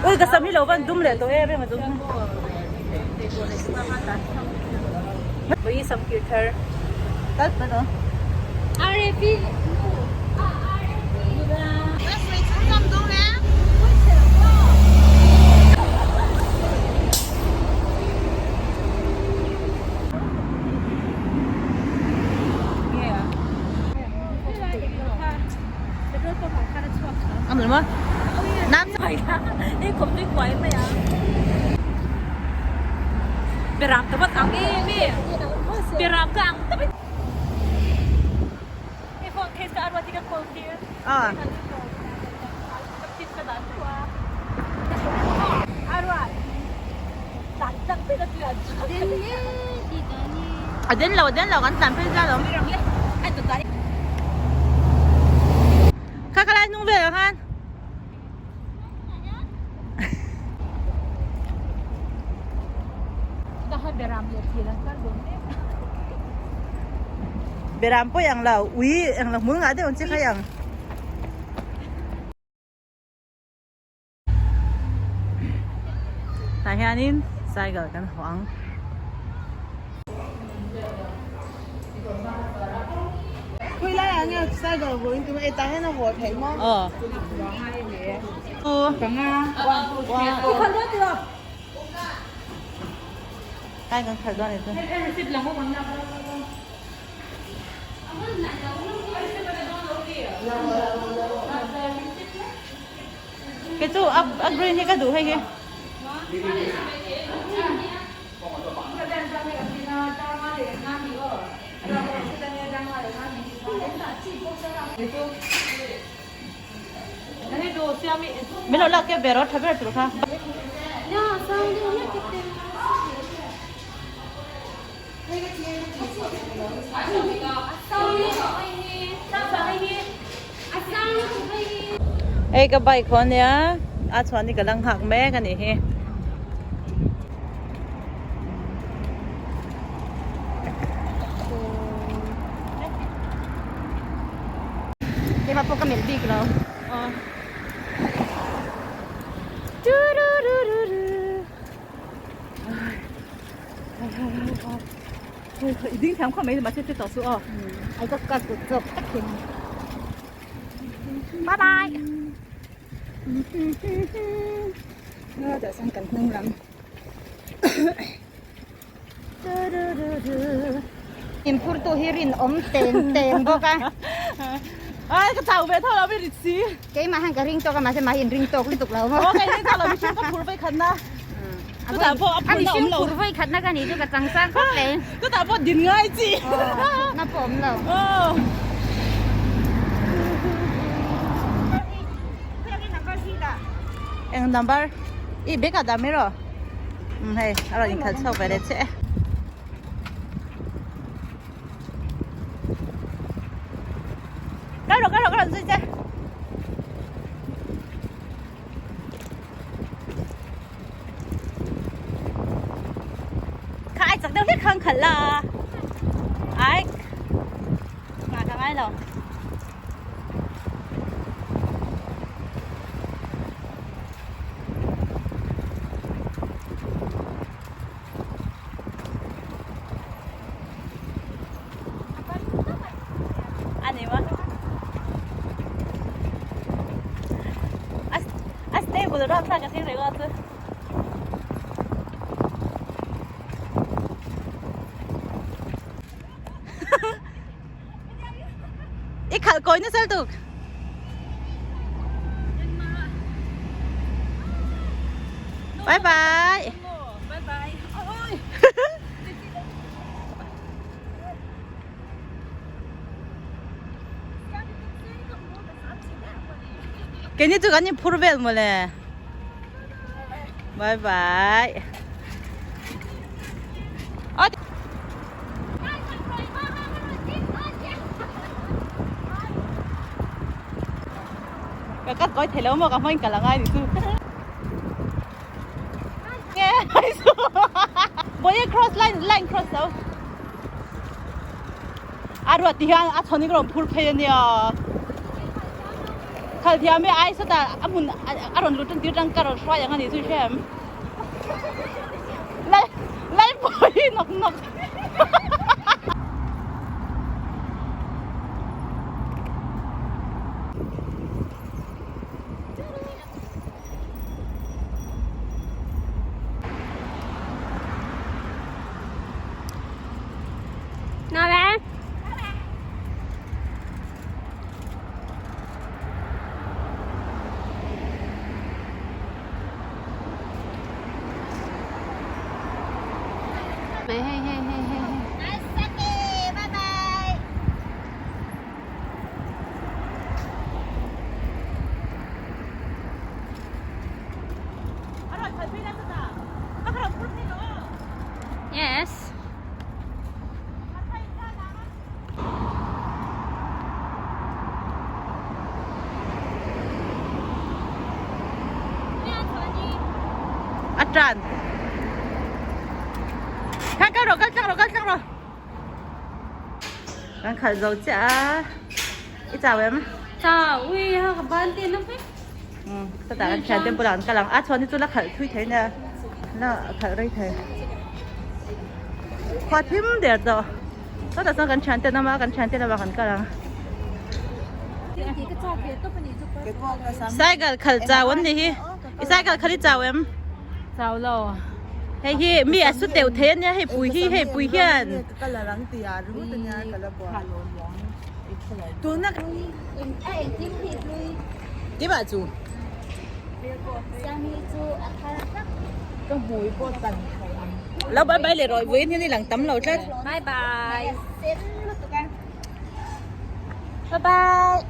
Ui ka sam hi lo van dum leh tawh em em a chung. Ui sam kir thar. Tal pa no. A den lo a den lo kan tlan phei zat awm. Kha ka lai hnung velah khan. Beram pawh i ang lo ui eng lo hmul ngah deuh ang chi kha i ang. Tah hianin cycle kan hawh ang. Khawi lai ah nge cycle haw in tum a e tah hian a haw theih maw? Aw. Panga. Kai kan khalh dawn e chu. Kei chu a green hi ka duh hei hi. Min lo lak kep ve rawh tha ber tur kha. Hei ka bike haw ania a chhuan hi ka la nghak mek a nih hi. Keimah pawh ka melh bik lo. I ding thiam khawp mai mahse che tawh suh aw. Ai ka ka kut zawk tak hian. Bye bye. Dah sang kan hnung lam. In phur tu hi rin awm teng teng bawk a. Ai ka chau ve tho lo mi rit si. Keimah han ka ring tawk a mahse mahni in ring tawk lutuk lo maw. Aw ka in ring tawk lo mihring ka phur vei khat na. Chutah pawh a phurna awm lo. A mihring phur vei khatna ka nih chu ka chang sang khawp mai. Chutah pawh din ngai chi. Aw thutna pawh awm lo. Aw. Eng number? I bag ah dah mai rawh. Umm hei a rawn inkhalh chhuak ve leh che e. Kal rawh kal rawh ka rawn zui che. Kha ai chak deuh hlek khan khalh la ai ngah ka ngai lo. A ni maw? A a stable ram thlak ka thleng reng a chu. I khalh kawi nasa lutuk. Bye bye. Bye bye. Oi. Keini chu kan inphur vel mawle. Bye bye. Ka kat kawi thei lo maw ka hmawin ka la ngai ni chu. Nge Boye cross line line cross lo. A ruat ti hian a chhawn in ka rawn phur phei ania. Khal thiam hi ai sawtah a hmun a rawn lut tir tang ka rawn hruai ang a ni chu i hre em? Lai lai pawh hi nawk nawk. Yes. A tan. Kha kal rawh kal tlang rawh kal tlang rawh. Kan khalh zo chiah a. I chau em? Chau ui ha ka ban te na vek. Um chutah kan thian te bulah an kal ang. A chhuan hi chu la khalh thui thei nia. La khalh rei thei. Khua thim der tawh. Chutah chuan kan thian te an awm a, kan thian te lamah kan kal ang. Cycle khalh chau an nih hi. I cycle khalh i chau em? Chau lo. Hei hi mi a su teuh thei ania hei pui hi hei pui hian. Lo bye bye leh rawih vawiin hian i lang tam lo tlat. Bye bye. Bye bye.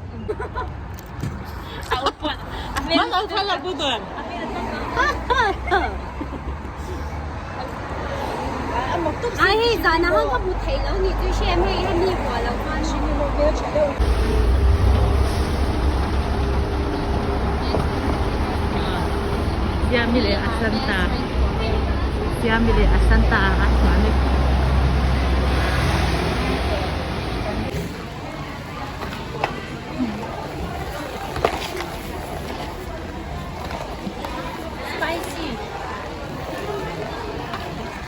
Ai hei zan ah khan ka hmu theih lo nih chu i hre em hei hemi huah lo khan. Siami leh a santa Siami leh a santa a chuan e.